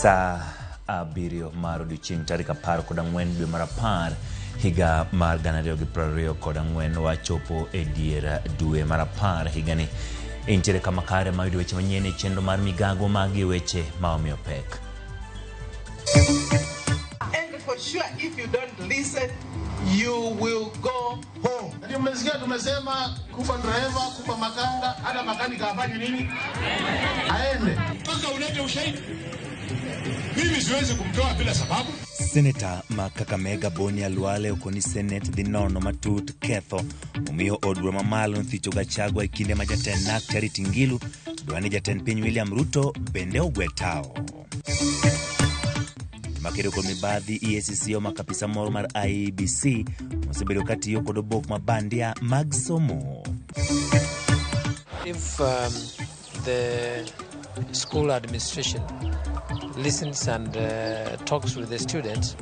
Saa 7 mar odiochieng' tarik 14 dwe mar 10 higa mar 2024 wachopo e dier dwe mar 10 higani. Intiere kama kare ma yudo weche manyien e chenro mar migago magi weche ma omiyo pek. And for sure, if you don't listen, you will go home. Ndio mmesikia tumesema kufa dereva, kufa makanga, hata makanika afanye nini? Aende. Mpaka ulete ushahidi. Mimi siwezi kumtoa bila sababu. Seneta ma Kakamega Boni Khalwale okoni Senet dhi nono matut ketho momiyo od bura mamalo nothicho Gachagua e kinde ma jatend NARC Charity Ngilu dwa ni jatend piny William Ruto bende ogwe tao. Makedo kod mibadhi EACC omako apisa moro mar IEBC mosebedo katiyo kod obok mabandia mag somo. If the school administration listens and talks with the students,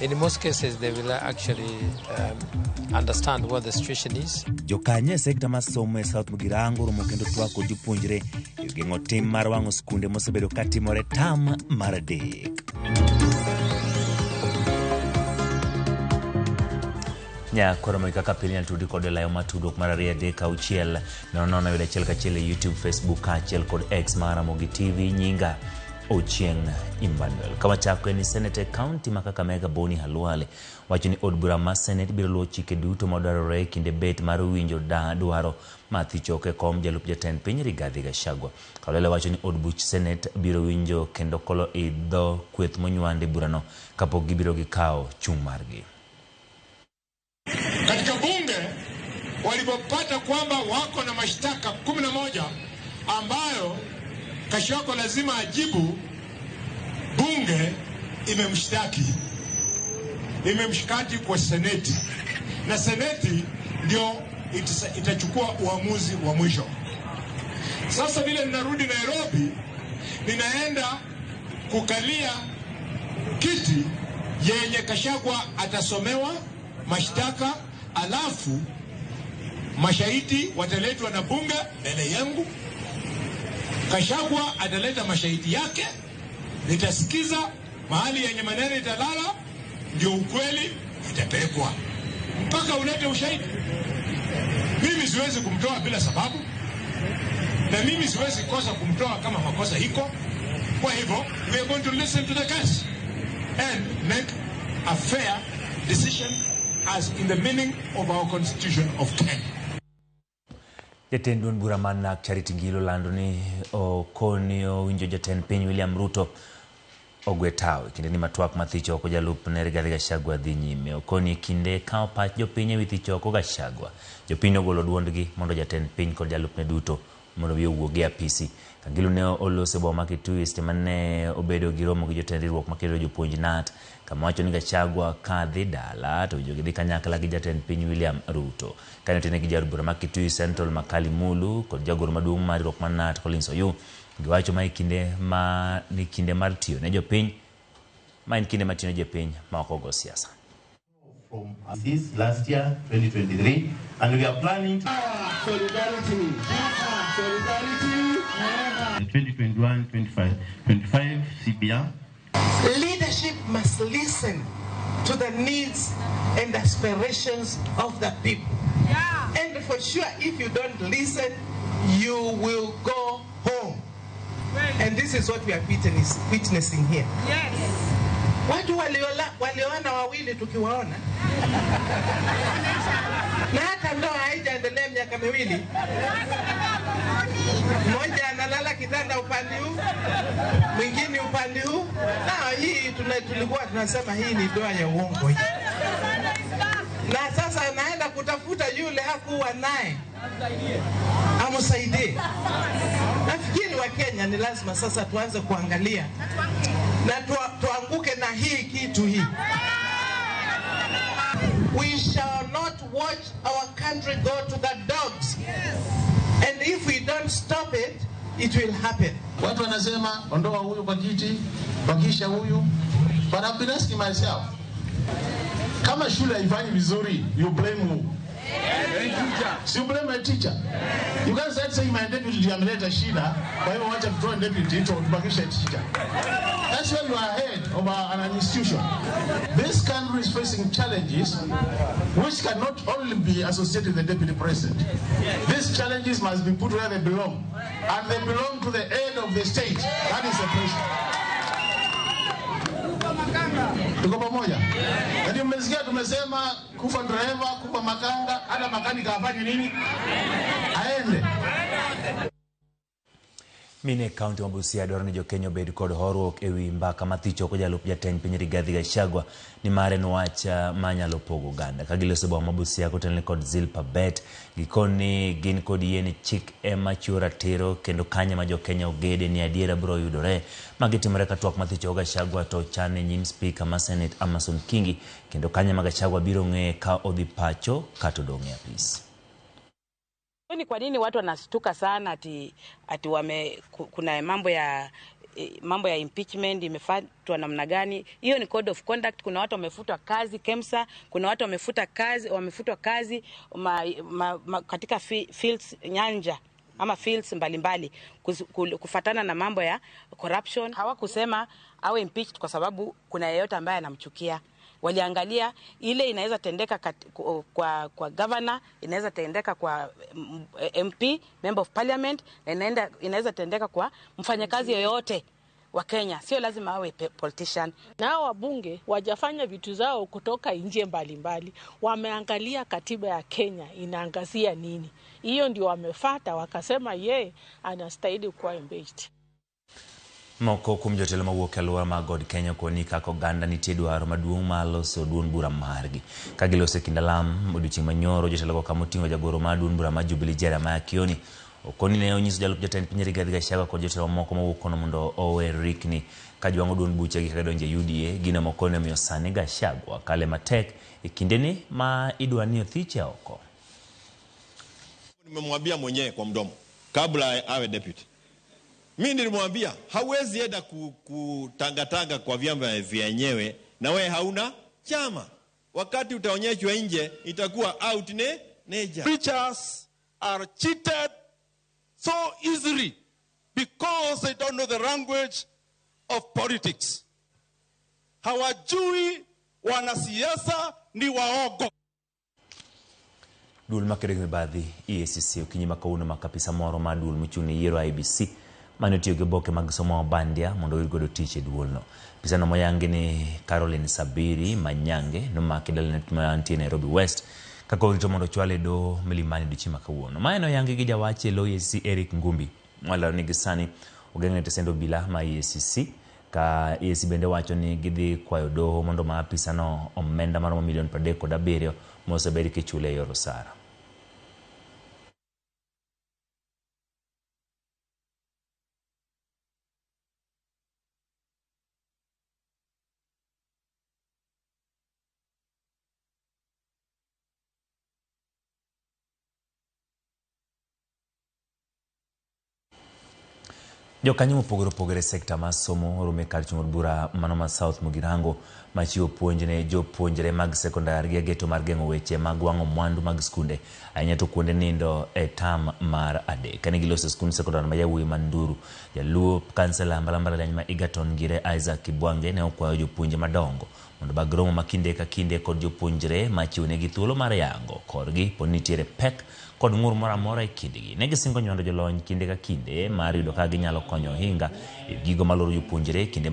in most cases they will actually understand what the situation is. Jokanyo e sekta mar somo e South Mugirango oromo kendo twak kod jopuonjre e geng'o tim mar wang'o skunde mosebedo katimore tam mar 3. Nyakoro moik kaka pile inyalo tudi kod e layo mar tudruok mar 2 3 6 0 0 yudo 1 1 e YouTube, Facebook kaachiel kod X mar Ramogi TV. Nyinga Ochieng Emmanuel. Kawachako en ni Senate e County ma Kakamega Boni Khalwale wacho ni od bura mar Senate biro luwo chike duto madwarore e kinde bet mar winjo dwaro mar thicho oko e kom jalup jatend piny Rigathi Gachagua. Khalwale wacho ni od buch Senate biro winjo kendo kolo idho kweth monywande burano kapok gibiro gikawo chung' margi. Katika bunge walipopata kwamba wako na mashtaka 11 ambayo Gachagua lazima ajibu, bunge imemshtaki. Imemshtaki kwa seneti. Na seneti ndio itachukua uamuzi wa mwisho. Sasa vile ninarudi Nairobi, ninaenda kukalia kiti yenye Gachagua atasomewa mashtaka, alafu mashahidi wataletwa na bunge mbele yangu. Gachagua ataleta mashahidi yake, nitasikiza mahali yenye maneno italala, ndio ukweli itapelekwa. Mpaka ulete ushahidi. Mimi siwezi kumtoa bila sababu, na mimi siwezi kosa kumtoa kama makosa iko. Kwa hivyo, we are going to listen to the case and make a fair decision as in the meaning of our Constitution of Kenya. Jatend duond bura mar NARC Charity Ngilu lando ni okoni owinjo jatend piny William Ruto ogwe tao e kinde ni matwak mathicho oko jalup ne Rigathi Gachagua dhi nyime. Okoni e kinde kawo pach jopiny ewi thicho oko Gachagua. Jopiny ogolo duondgi mondo jatend piny kod jalupne duto mondo mi owuog e apisi. Ngilu ne oloso e boma ma Kitui seche mane obedo gi romo gi jotend riwruok makedo jopuonj KNUT kama wacho ni Gachagua ka dhi dala to owinjo gidhi kanyakla gi jatend piny William Ruto. Kane otene gi jaod bura ma Kitui Central Makali Mulu kod jagoro maduong' mar riwruok mar KNUT Collins Oyuu, giwacho ma e kinde ma ni kinde mar tiyo ne jopiny, ma en kinde mar tiyo ne jopiny ma ok ogo siasa. From this last year, 2023, and we are planning to Solidarity. Solidarity. 2021, 25, CBR. Leadership must listen to the needs and aspirations of the people. Yeah. And for sure, if you don't listen, you will go home. Right. And this is what we are witnessing here. Yes. Watu walioana wawili tukiwaona. Na hata ndoa haijaendelea miaka miwili. Mmoja analala kitanda upande huu, mwingine upande huu. Na hii tulikuwa tunasema hii ni ndoa ya uongo hii. Na sasa anaenda kutafuta yule hakuwa naye amsaidie. Nafikiri wa Kenya ni lazima sasa tuanze kuangalia na tuanguke na hii kitu hii. We shall not watch our country go to the dogs. And if we don't stop it, it will happen. Watu wanasema ondoa huyu kwa kiti, bakisha huyu. But I've been asking myself, kama shule haifanyi vizuri, you blame who? Si blame a teacher. You can't start saying my deputy ndiye ameleta shida, kwa hivyo wacha tutoe deputy tubakishe teacher. That's why you are head of an institution. This country is facing challenges which cannot only be associated with the deputy president. These challenges must be put where they belong. And they belong to the head of the state. That is the president. Tuko pamoja? Yaani mmesikia tumesema kufa driver, kufa makanga, hata makanika afanye nini? Aende. Mine kaunti ma Busia dwaro ni jokenya obed kod horuok ewi mbaka mathicho ko jalup jatend piny Rigathi Gachagua ni mare en wach manyalo pogo oganda. Ka giloso boma ma Busia kotenore kod Zilpa Bet, gikoni gin kod yie ni chik ema chiwo ratiro kendo kanye ma jokenya ogede ni adiera biro yudore. Magi timore ka twak mathicho Gachagua to ochan e nyim spika ma Senate Amason Kingi kendo kanye ma Gachagua biro ng'eye ka odhi pacho kata odong' e apis. Ni kwa nini watu wanastuka sana ati wame kuna mambo ya impeachment imefuatwa namna gani? Hiyo ni code of conduct. Kuna watu wamefutwa kazi KEMSA, kuna watu wamefutwa kazi katika fields nyanja ama fields mbalimbali kufatana na mambo ya corruption. Hawakusema awe impeached kwa sababu kuna yeyote ambaye anamchukia. Waliangalia ile inaweza tendeka kwa governor, inaweza tendeka kwa MP, member of parliament, na inaweza tendeka kwa mfanyakazi yoyote wa Kenya. Sio lazima awe politician. Na wabunge wajafanya vitu zao kutoka nje mbalimbali. Wameangalia katiba ya Kenya inaangazia nini. Hiyo ndio wamefuata wakasema yeye anastahili kuwa impeached. Moko kuom jotelo mawuok e alwora mag God Kenya koni kaka oganda nitie dwaro maduong' mar loso duond bura margi. Ka giloso e kind alam odiochieng' manyoro, jotelogo kama oting'o jagoro mar duond bura mar Jubilee Jeremiah Kioni okoni ne onyiso jalup jatend piny Rigathi Gachagua kod jotelo mamoko mawuok kono mondo owe rikni ka jwang'o duond buchegi ka gidonjo e UDA. Gino mokoni omiyo sani Gachagua kale matek e kindeni ma idwa ni othiche oko. Nimemwambia mwenyewe kwa mdomo kabla awe deputy. Mimi nilimwambia hauwezi enda kutangatanga kwa vyama vyenyewe na wewe hauna chama. Wakati utaonyeshwa nje itakuwa out ne neja. Preachers are cheated so easily because they don't know the language of politics. Hawajui wanasiasa ni waogo. Duol makedo gi mibadhi EACC okinyi ma kawuono ma kapisa moro mar duol mochung' ne yiero IEBC mane otiyo gi oboke mag somo bandia mondo oyud godo tich e duolno. Pisano moyangi ni Caroline Sabiri Manyange nomaki dalane mantie Nairobi West kaka orito mondo ochwale e doho Milimani odiochieng' ma kawuono. Mae noyangi gi jawach e lo EACC Eric Ngumbi malero ni gi sani ogeng'ne tesend obila ma EACC ka EACC bende wacho ni gidhi kwayo doho mondo ma apisano omenda maromo milion 37 mosebed kichule e yor osara. Jokanyo mopogore opogore e sekta mar somo oromo e kar chung' od bura mano ma South Mugirango machiwo puonj ne jopuonjre mag sekondar gi ageto mar geng'o weche mag wang'o mwandu mag skunde ahinya to kuonde nindo e tam mar 3. Kane giloso skund sekondar ma yawuoyi ma Nduru, jalup kansela mbalariany ma Egerton Ngire Isaac Kibwange ne okwayo jopuonje madongo mondo bag romo ma kinde ka kinde kod jopuonjre machiwonegi thuolo mar yango korgi po nitiere pek kod ng'ur moro amora e kindgi. Ne gisingo nywando jolony kinde ka kinde mar yudo kaka ginyalo konyo ohinga e gigo maloro jopuonjre kinde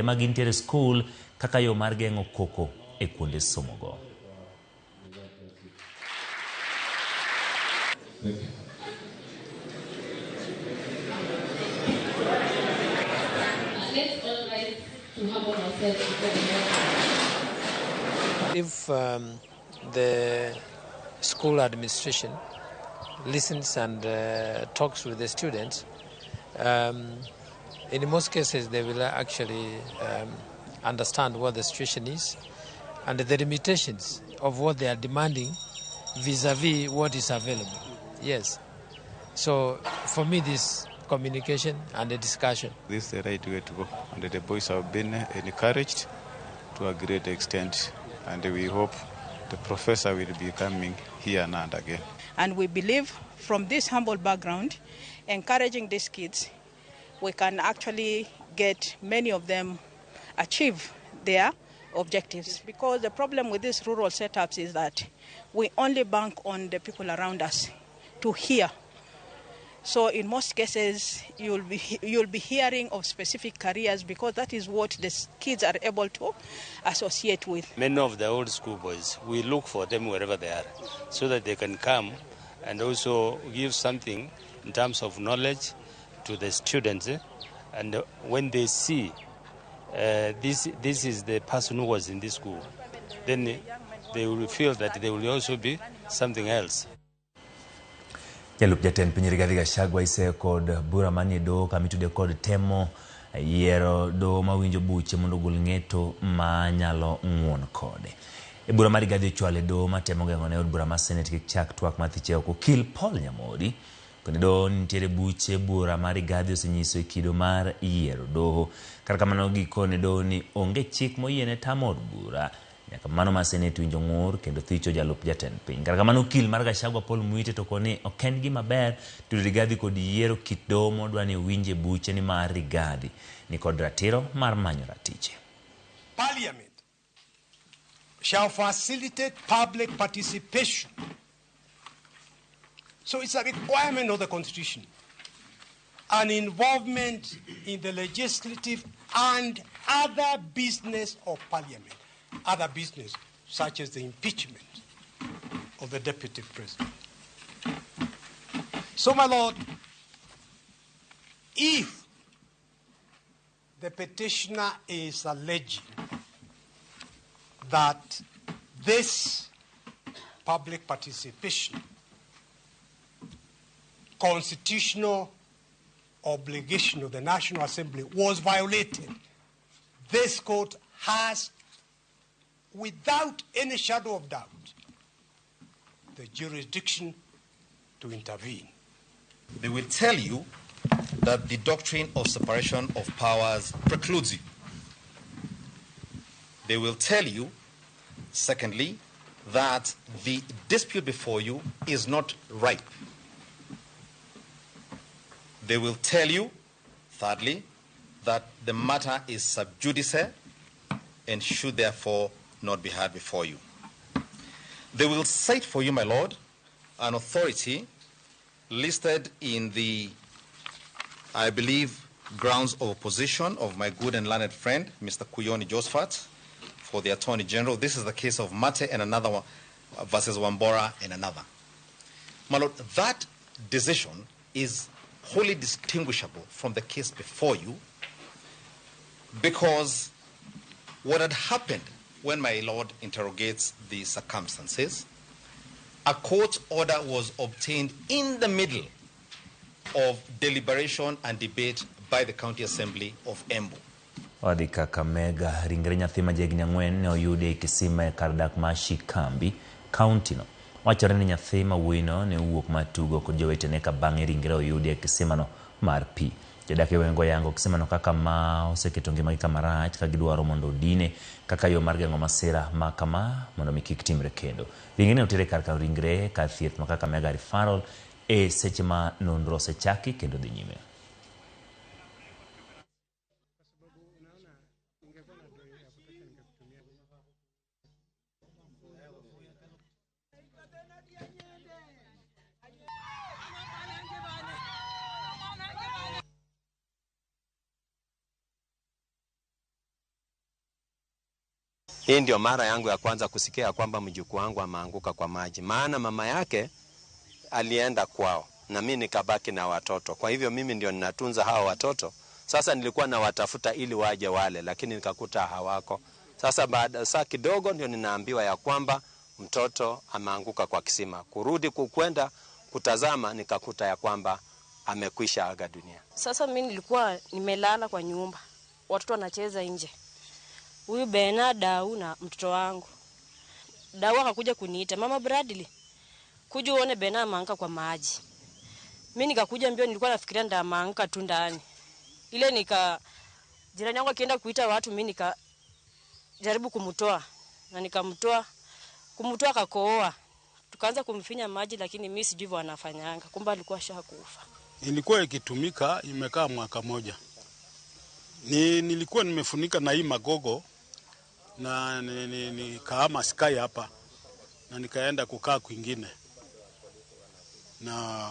ma gintiere e skul kaka yo mar geng'o koko e kuonde somogo. If the school administration listens and talks with the students, in most cases they will actually understand what the situation is and the limitations of what they are demanding vis-a-vis what is available. Yes. So for me, this communication and the discussion. This is the right way to go, and the boys have been encouraged to a great extent, and we hope The professor will be coming here and again. And we believe from this humble background, encouraging these kids, we can actually get many of them achieve their objectives. Because the problem with these rural setups is that we only bank on the people around us to hear. So in most cases, you'll be hearing of specific careers because that is what the kids are able to associate with. Many of the old school boys, we look for them wherever they are so that they can come and also give something in terms of knowledge to the students. And when they see this is the person who was in this school, then they will feel that they will also be something else. Jalup jatend piny Rigathi Gachagua ise kod bura manie doho kamitude kod temo yiero doho mawinjo buche mondo ogol ng'eto manyalo ng'uon kode. E bura mar Rigathi ochwalo e doho matemo geng'o ne od bura mar Senate kik chak twak mathiche oko okil Paul Nyamodi. Kendo doho nitiere buche bura mar Rigathi osenyiso e kido mar yiero doho. Kata kamano gikone doho ni onge chik moyiene tamo od bura. Nyaka mano mar Senate winjo ng'ur kendo thicho jalup jatend piny. Kata kamano okil mar Gachagua Paul Muite to koni ok en gima ber tudo Rigathi kod yiero kit doho modwa ni owinje buche ni mar Rigathi ni kod ratiro mar manyo ratiche. Parliament shall facilitate public participation. So it's a requirement of the Constitution. An involvement in the legislative and other business of Parliament. Other business, such as the impeachment of the Deputy President. So, my Lord, if the petitioner is alleging that this public participation, constitutional obligation of the National Assembly was violated, this court has, without any shadow of doubt, the jurisdiction to intervene. They will tell you that the doctrine of separation of powers precludes you. They will tell you, secondly, that the dispute before you is not ripe. They will tell you, thirdly, that the matter is sub judice and should therefore not be heard before you. They will cite for you, my lord, an authority listed in the, I believe, grounds of opposition of my good and learned friend, Mr. Kuyoni Josephat, for the Attorney General. This is the case of Mate and another one, versus Wambora and another. My lord, that decision is wholly distinguishable from the case before you because what had happened when my lord interrogates the circumstances, a court order was obtained in the middle of deliberation and debate by the County Assembly of Embu. Wadhi Kakamega, ringre nyathi ma jahigni 4 ne oyudi e kisima e kar dak ma Shikambi, kaunti no. Wachore ni nyathi ma wuoyino ne owuok mar tugo kod jowetene ka bang'e ringre oyudi e kisimano mar pi. Jodak e gweng' oyango kisimano kaka ma oseketo ngimagi kama rach ka gidwaro mondo odine kaka yo mar geng'o masira ma kama mondo mi kik timre kendo. Ringre ne otere kar kano ringre kar thieth ma Kakamega Referral e seche ma nonro osechaki kendo dhi nyime. Hii ndio mara yangu ya kwanza kusikia kwamba mjukuu wangu ameanguka kwa maji. Maana mama yake alienda kwao na mimi nikabaki na watoto. Kwa hivyo mimi ndio ninatunza hawa watoto. Sasa nilikuwa nawatafuta ili waje wale, lakini nikakuta hawako. Sasa baada saa kidogo ndio ninaambiwa ya kwamba mtoto ameanguka kwa kisima. Kurudi kukwenda kutazama nikakuta ya kwamba amekwisha aga dunia. Sasa mimi nilikuwa nimelala kwa nyumba. Watoto wanacheza nje. Huyu Bena Dau na mtoto wangu. Dau akakuja kuniita, "Mama Bradley, kuja uone Bena ameanguka kwa maji." Mimi nikakuja mbio, nilikuwa nafikiria ndio ameanguka tu ndani. Ile nika jirani yangu akienda kuita watu, mimi nikajaribu kumtoa na nikamtoa. Kumtoa akakohoa. Tukaanza kumfinya maji, lakini mimi sijui wanafanyanga. Kumbe alikuwa ashakufa. Ilikuwa ikitumika imekaa mwaka moja. Nilikuwa nimefunika na hii magogo na nikaama sky hapa na nikaenda kukaa kwingine. Na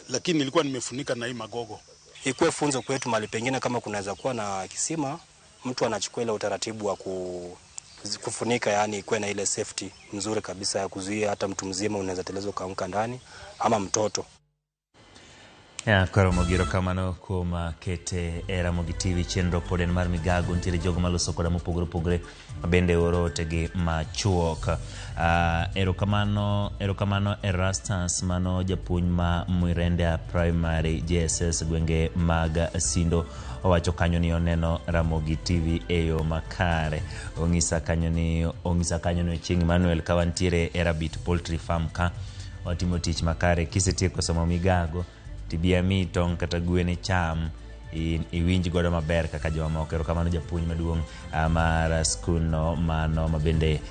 lakini nilikuwa nimefunika na hii magogo. Ikuwe funzo kwetu mahali pengine kama kunaweza kuwa na kisima, mtu anachukua ile utaratibu wa kufunika, yani ikuwe na ile safety mzuri kabisa ya kuzuia hata mtu mzima unaweza teleza ukaanguka ndani ama mtoto. Ya, koro mogiro kamano kuom kete e Ramogi TV chenro pod en mar migago. Nitiere jogo maloso koda mopogore opogore mabende oro otegi machuok. Erokamano, erokamano Erastus, mano japuonj ma Mwirenda Primary JSS gwenge mag Sindo, owacho kanyo ni oneno Ramogi TV e yo makare. Ong'isa kanyo ni Ochieng' Emmanuel ka wantiere e Rabbit Poultry Farm ka watimo tich makare. Kisetieko somo migago tibi ami tong' kata gwen icham, iwinj godo maber kaka jomamoko. Erokamano japuonj maduong' mar skul no mano mabende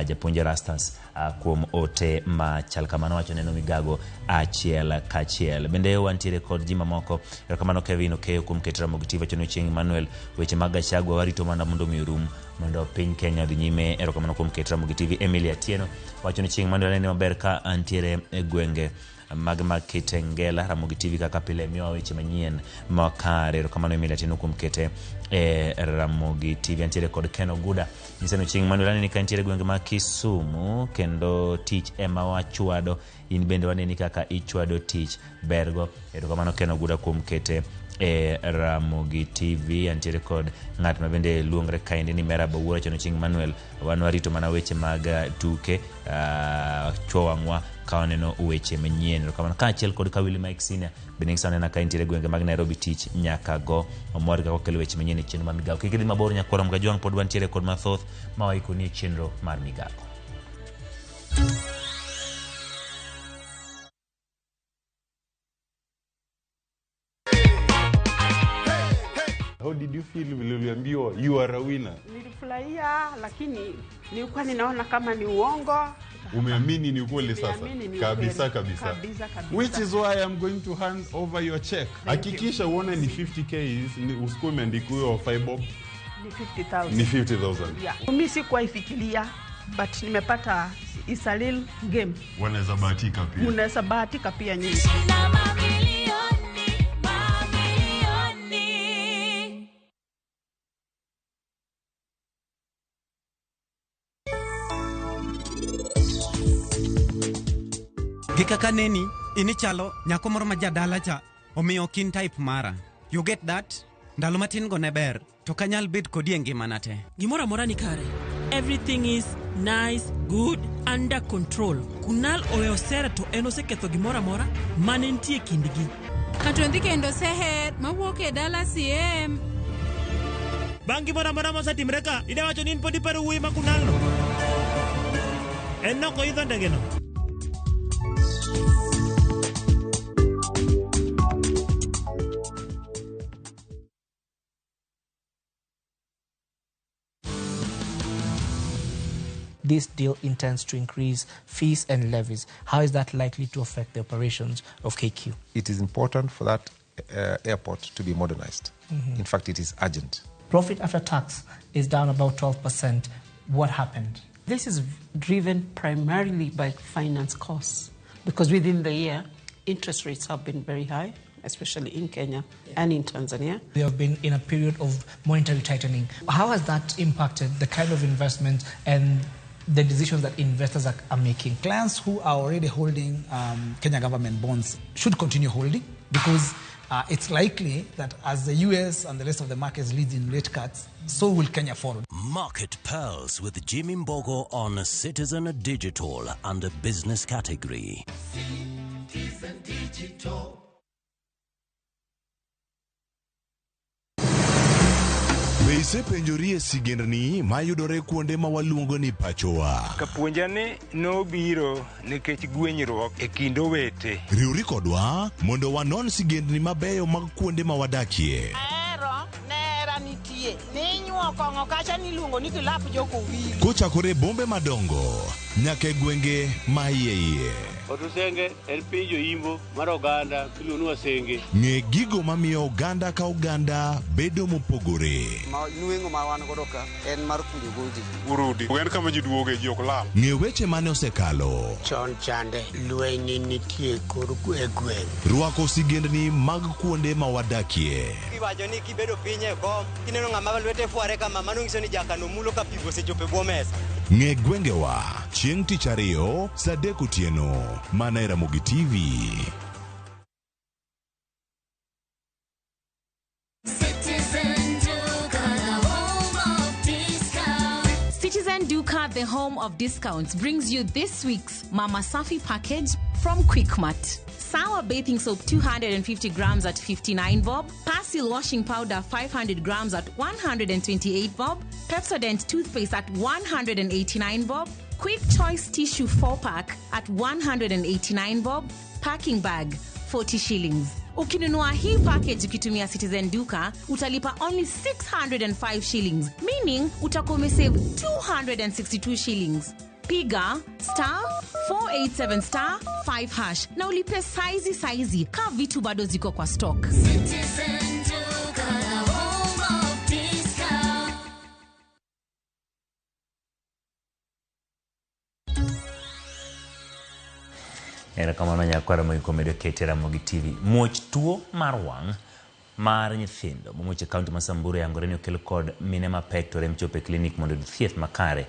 japuonj Erastus kuom ote machal kamano. Wacho neno migago achiel kachiel. Bende wantiere kod ji mamoko. Erokamano Kevin Okeyo kuom keto Ramogi TV. Wacho ni Ochieng' Emmanuel, weche mag Gachagua warito mana mondo mi orum mondo piny Kenya odhi nyime. Erokamano kuom keto Ramogi TV. Emily Atieno wacho ni Ochieng' Emmanuel, anene maber ka antiere e gwenge mag Kitengela. Ramogi TV kaka pile miyowa weche manyien makare. Erokamano Emily Atieno kuom kete e Ramogi TV. Antiere kod Ken Oguda nyisa ni Ochieng' Emmanuel, aneni ka nitiere gwenge mag Kisumu kendo tich ema wachwado, in bende waneni kaka ichwado tich bergo. Erokamano Ken Oguda kuom kete e Ramogi TV. Antiere kod ng'at ma bende luongre kaendi ni Merab Owuor, wacho ni Ochieng' Emmanuel, wan warito mana weche mag tuke, chwo wang'wa ka waneno weche manyien. Erokamano kaachiel kod Kawili Mike Senior bende ng'isa wanena ka intiere gwenge mag Nairobi, tich nyaka go omor kaka okelo weche manyien e chenro mar migago. Kik idhi mabor nyakwara Mgajwang', pod wantiere kod mathoth ma waikoni e chenro mar migago. How did you feel vile uliambiwa you are a winner? Nilifurahia, lakini nilikuwa ninaona kama ni uongo. Umeamini ni ukweli sasa? Nimeamini ni Kabisa ukweli. kabisa. Kabisa kabisa. Which is why I'm going to hand over your check. Thank you. Hakikisha uone ni 50K, ni usikuwe umeandika huyo 5 bob. Ni 50,000. Ni 50,000. Yeah. Mimi sikuwa ifikiria, but nimepata, is a real game. Wanaweza bahatika pia. Unaweza bahatika pia nyinyi. Gi kaka neni, inichalo nyako moro ma jadala cha, omiyo ok in type mara. You get that? Ndalo matin go ne ber, to ok anyal bet kodi e ngimana te. Gimoro amora ni kare. Everything is nice, good, under control. Kunal oweyo Sera to en oseketho gimoro amora mane nitie e kindgi. Katondi kendo Seher mawuok e dala CM. Bang' gimoro amora mosetimre ka, ida wacho ni in pod iparo wuoyi ma Kunal no. En nok oidho ndege no. This deal intends to increase fees and levies. How is that likely to affect the operations of KQ? It is important for that airport to be modernized. In fact, it is urgent. Profit after tax is down about 12%. What happened? This is driven primarily by finance costs because within the year, interest rates have been very high, especially in Kenya and in Tanzania. We have been in a period of monetary tightening. How has that impacted the kind of investment and the decisions that investors are making? Clients who are already holding Kenya government bonds should continue holding because it's likely that as the US and the rest of the markets leads in rate cuts, so will Kenya follow. Market Pearls with Jimmy Mbogo on Citizen Digital under business category. Citizen Digital. Be isepenjori e sigendni mayudore kuonde ma waluongo ni pachowa? Kapuonja ni nobiro nikech gwenyruok e kind owete. Riwri kodwa mondo wanon sigendni mabeyo mag kuonde ma wadakie. Ahero nera nitie ninyuoko Kong'o kacha niluongo ni kilap jokowili. Kochakore e bombe madongo nyaka e gwenge ma iye iye. Otusenge en piny joimbo mar oganda miluongo ni Wasenge. Ng'e gigo mamiyo oganda ka oganda bedo mopogore. Ma nweng'o ma wan godo ka en mar kunyo goji. Urudi. En kama ji duoge ji ok lal. Ng'e weche mane osekalo. Chon chande lweny nitie kor e gweng'. Rwako sigendni mag kuonde ma wadakie. Iwacho ni kibedo piny e kom, kineno ng'ama lwete fware kama, mano nyiso ni jakano mulo ka pi osechopo e bwo mesa. Ng'e gwengewa chieng' tich ariyo saa 3 otieno mana e Ramogi TV. Citizen Duka, the home of discounts. Citizen Duka, the home of discounts, brings you this week's Mama Safi package from Quickmart. Sour bathing soap 250 grams at 59 bob, Persil washing powder 500 grams at 128 bob, Pepsodent toothpaste at 189 bob, Quick Choice tissue 4 pack at 189 bob, packing bag 40 shillings. Ukinunua hii package ukitumia Citizen Duka utalipa only 605 shillings, meaning utakuwa umesave 262 shillings. Piga *487*5# na ulipe saizi saizi ka vitu bado ziko kwa stock. Citizen Duka, the home of discount. Erokamano nyakwara Ramogi medo kete Ramogi TV. Muoch tuo mar wang' mar nyithindo momuoch e kaunti ma Samburu yangore ni okel kod mine mapek to rem chopo e klinik mondo oyud thieth makare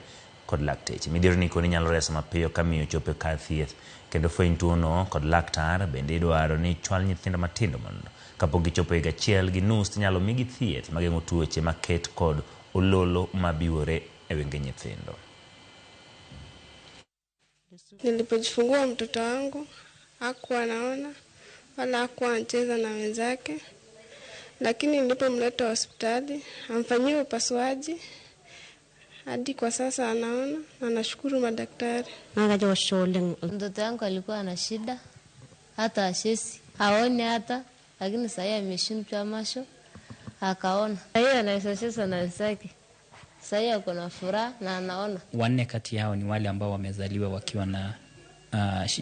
kod lakteche. Midhiero ni koni nyalo reso mapiyo ka miyo ochopo e kar thieth kendo fweny tuono kod laktar. Bende idwaro ni chwal nyithindo matindo mondo kapok gichopo higa 1.5 tinyalo migi thieth mageng'o tuoche maket kod ololo mabiwore e wenge nyithindo. Nilipojifungua mtoto wangu hakuwa anaona wala hakuwa anacheza na wenzake, lakini nilipomleta hospitali amfanyiwe upasuaji, hadi kwa sasa anaona na nashukuru madaktari. Mtoto wangu alikuwa na shida, hata ashesi haoni hata, lakini sahii ameshindwa macho akaona. Sahii anaweza cheza na wenzake, sahii ako na furaha na anaona. Wanne kati yao ni wale ambao wamezaliwa wakiwa na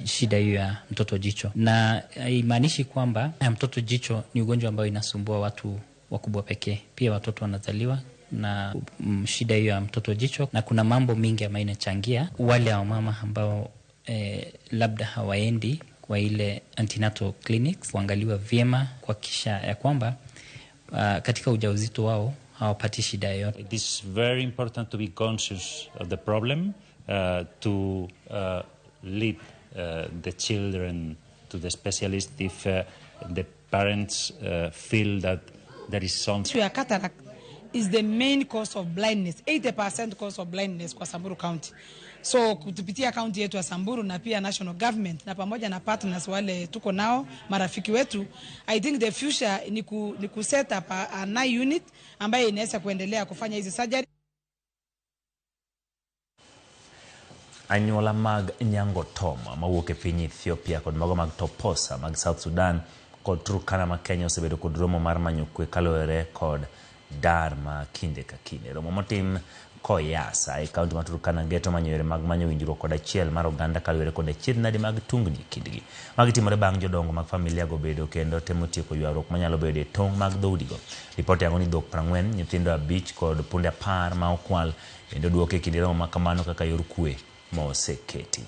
shida hiyo ya mtoto jicho, na haimaanishi kwamba mtoto jicho ni ugonjwa ambao inasumbua watu wakubwa pekee. Pia watoto wanazaliwa na shida hiyo ya mtoto jicho, na kuna mambo mingi ambayo inachangia. Wale wamama ambao labda hawaendi kwa ile antenatal clinics kuangaliwa vyema, kuhakikisha ya kwamba katika ujauzito wao hawapati shida yoyote. It is very important to be conscious of the problem, to lead the children to the specialist if the parents feel that there is something. Ya cataract is the main cause of blindness, 80% cause of blindness kwa Samburu County. So kutupitia county yetu ya Samburu na pia national government na pamoja na partners wale tuko nao marafiki wetu, I think the future ni ku set up a eye unit ambayo inaweza kuendelea kufanya hizi surgery. Anyuola mag Nyango Toma mawuok e piny Ethiopia kod mago mag Toposa mag South Sudan kod Turkana ma Kenya osebedo kod romo mar manyo kwe kaluwore kod dar ma kinde ka kinde. Romo motim Koyasa e kaunti ma Turkana geto manyo yore mag manyo winjruok kod achiel mar oganda kaluwore kod achiedh-nade mag tungni e kindgi. Magi timore bang' jodongo mag familia go bedo kendo temo tieko ywaruok manyalo bedo e tong' mag dhoudigo. Ripot yango ni dhok 40, nyithindo 5 kod punde 10 ma okwal bende oduoki e kinde romo ma kamano kaka yor kwe ma oseketi.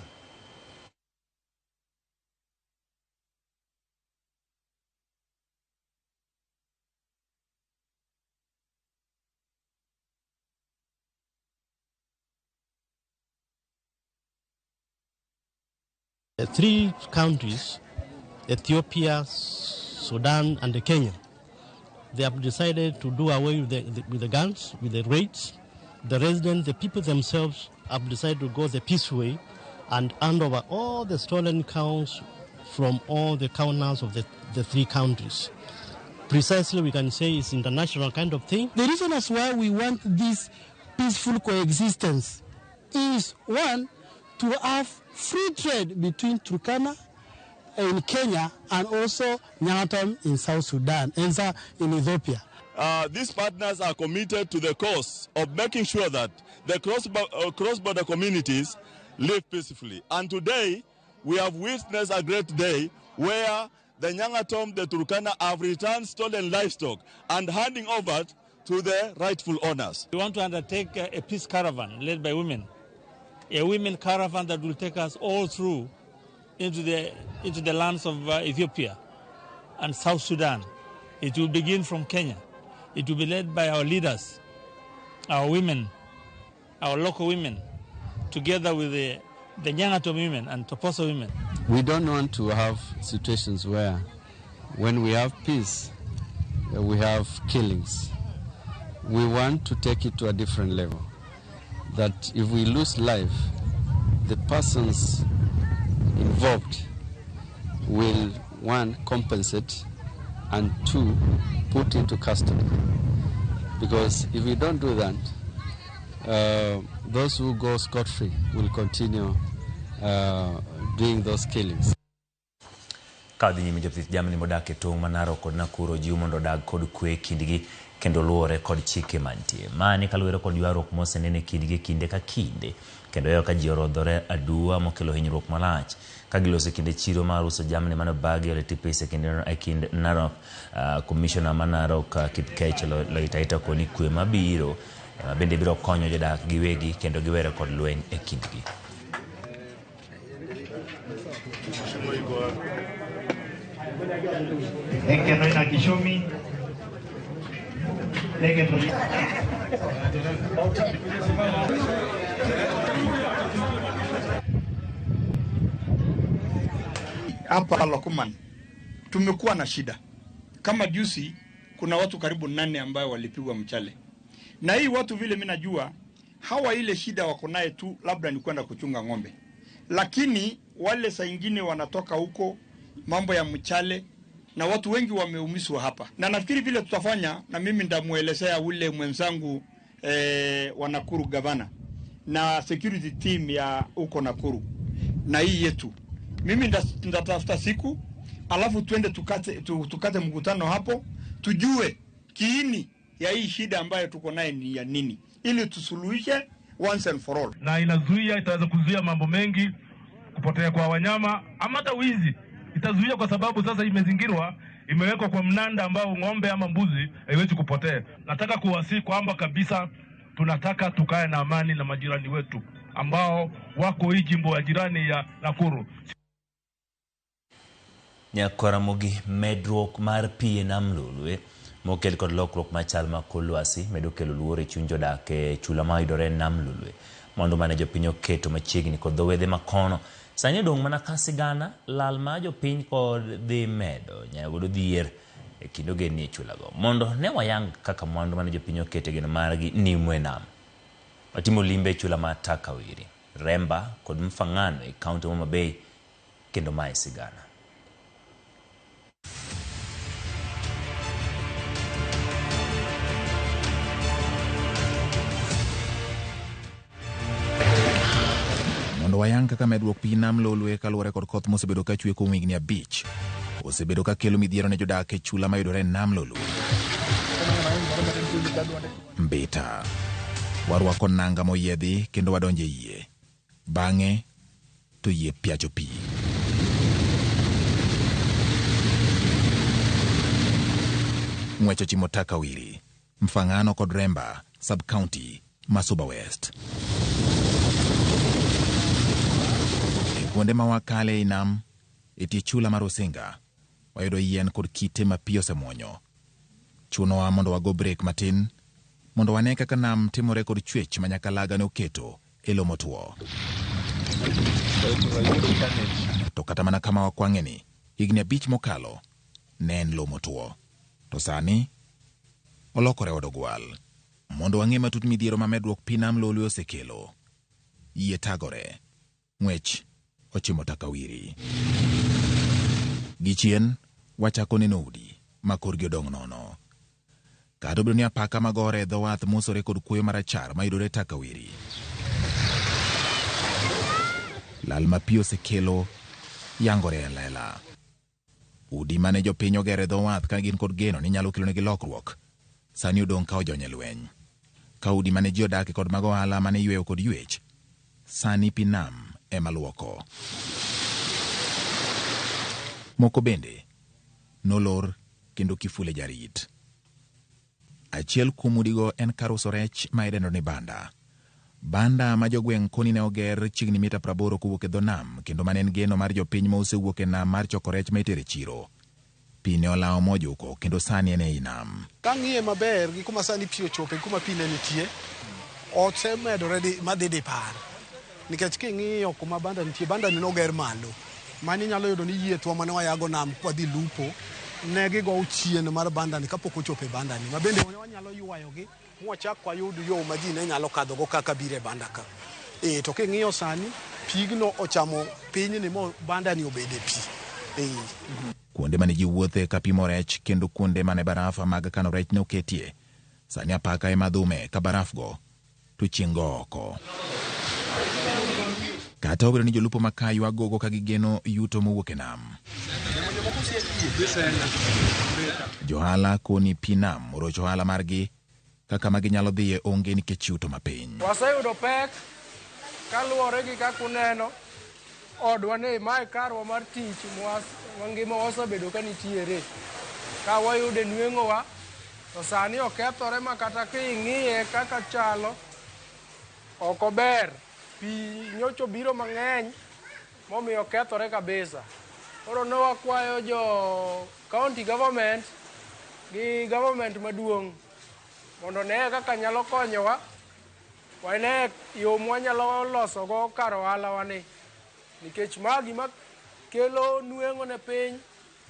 Three countries, Ethiopia, Sudan, and Kenya, they have decided to do away with the guns, with the raids. The residents, the people themselves, have decided to go the peace way and hand over all the stolen cows from all the corners of the three countries. Precisely, we can say it's international kind of thing. The reason as why we want this peaceful coexistence is, one, to have free trade between Turkana in Kenya and also Nyangatom in South Sudan and in Ethiopia. These partners are committed to the cause of making sure that the cross-border communities live peacefully. And today, we have witnessed a great day where the Nyangatom, the Turkana have returned stolen livestock and handing over to the rightful owners. We want to undertake a peace caravan led by women, a women caravan that will take us all through into the lands of Ethiopia and South Sudan. It will begin from Kenya. It will be led by our leaders, our women, our local women, together with the Nyangatom women and Toposa women. We don't want to have situations where when we have peace, we have killings. We want to take it to a different level, that if we lose life, the persons involved will, one, compensate, and two, put into custody. Because if we don't do that, those who go scot-free will continue doing those killings. Ka dhi nyime jopith jamni modak e tong' ma Narok kod Nakuru ojiw mondo odag kod kwe e kindgi kendo luwore kod chike mantie. Mani kaluwore kod ywaruok moseneno e kindgi kinde ka kinde kendo weyo ka ji orodhore aduwa mokelo hinyruok malach ka giloso e kinde chiro mar uso jamni mane obagi Ole Tipis e kind Narok. Commissioner ma Narok Kipkech Loitaita koni kwe mabiro ema bende biro konyo jodak giwegi kendo giwere kod lweny e kindgi. Hapa Lokuman tumekuwa na shida. Kama juzi kuna watu karibu 8 ambayo walipigwa mchale. Na hii watu vile mimi najua hawa ile shida wako naye tu labda ni kwenda kuchunga ng'ombe. Lakini wale saa ingine wanatoka huko mambo ya mchale na watu wengi wameumizwa hapa. Na nafikiri vile tutafanya, na mimi ndamuelezea ule mwenzangu wa Nakuru gavana na security team ya huko Nakuru na hii yetu. Mimi ndatafuta siku alafu tuende tukate mkutano hapo, tujue kiini ya hii shida ambayo tuko naye ni ya nini, ili tusuluhishe once and for all. Na inazuia, itaweza kuzuia mambo mengi, kupotea kwa wanyama ama hata wizi. Itazuia kwa sababu sasa imezingirwa, imewekwa kwa mnanda ambao ng'ombe ama mbuzi haiwezi kupotea. Nataka kuwasihi kwamba kabisa tunataka tukae na amani na majirani wetu ambao wako hii jimbo ya jirani ya Nakuru. Nyakwaramogi medruok mar pi e nam Lolwe mokel kod lokruok machal ma kor lwasi medo kelo luoro e chuny jodak e chula mayudore e nam Lolwe. Mwandu mane jopiny oketo machiegni kod dho wedhe makono sani odong' mana ka sigana lal ma jopiny kod dhi medo nyayo godo dhier e kind ogendni e chulago. Mondo ne wayang kaka mwandu mane jopiny oketo e geno margi nimo e nam. Watimo limbe e chula ma Takawiri, Remba kod Mfangano e kaunti ma Homa Bay kendo mae sigana. Mondo wayang kaka medruok pi nam Lolwe kaluwore kod koth mosebedo ka chwe kuom higni 5 osebedo ka kelo midhiero ne jodak e chula mayudore e nam Lolwe. Mbita warwako nanga moyiedhi kendo wadonjo e yie. Bang'e to yie piacho pi. Ng'wech ochimo Takawiri, Mfangano kod Remba, sub-county ma Suba West. Kuonde ma wakale ei nam, e tie chula mar Osinga, wayudo yien kod kite ma pi osemuonyo. Chunowa mondo wago brek matin, mondo wane kaka nam timore kod chwech ma Nyakalaga ne oketo e lo motwo. To kata mana kama wakwang'e ni, higni 5 mokalo, ne en lo motwo. To sani, olokore od ogwal. Mondo wang'e matut midhiero ma medruok pi nam Lolwe osekelo, yie tagore, ng'wech ochimo Takawiri. Gichien, wachako neno udi ma korgi odong' nono. Kata obedo ni apaka magore e dho wath mosore kod kuoyo marachar mayudore Takawiri, lal ma pi osekelo yangore e lela. Udi mane jopiny ogero e dho wath ka gin kod geno ni nyalo kelonegi lokruok, Sani odong' ka ojony e lweny. Ka udi mane ji odake kod mag ohala mane iyweyo kod ywech, sani pi nam ema luoko. Moko bende nolor kendo kifule jarit. Achiel kuom udigo en kar uso rech ma idendo ni banda. Banda ma jogweng' koni ne oger chiegni mita 80 kowuok e dho nam kendo mane en geno mar jopiny ma osewuok e nam mar choko rech ma itero e chiro. Pi ne olawo mojuko kendo sani en ei nam. Kang'iye maber gi kuma sani pi ochope gi kuma pi ne nitie, osemedore madhi dipar. Nikech king'iyo kuma banda nitie, banda ni noger malo. Mani inyalo yudo ni yiethwa mane wayago nam kwadhi lupo, ne gigowo chien mar banda ni kapok ochopo e banda ni. Ma bende wanyalo ywayogi mwachak wayud yo ma ji ne nyalo kadhogo kaka biro e banda ka. To king'iyo sani, pigno ochamo pinyni mo banda ni obede pi. Kuonde mane ji wuothe ka pimo rech kendo kuonde mane baraf mag kano rech ne oketie, sani apaka ema dhume ka barafgo to chieng' go oko. Kata obedo ni jolupo ma ka ywago gogo ka gigeno yuto mowuok e nam. Johala koni pi nam orocho ohala margi kaka ma ginyalo dhiye onge nikech yuto mapiny. Waseyudo pek kaluwore gi kaka uneno odwa ni mae karwa mar tich mangima wasebedo ka nitiere. Ka wayude nweng'owa to sani okethore ma kata king'iye kaka chalo ok ober. Pi nyocha obiro mang'eny momiyo okethore kabisa. Koro ne wakwayo jo county government gi government maduong' mondo ne kaka nyalo konyowa, wane yo mwanyalo losogo kar ohalawa ni. Nikech ma gima kelo nweng'o ne piny,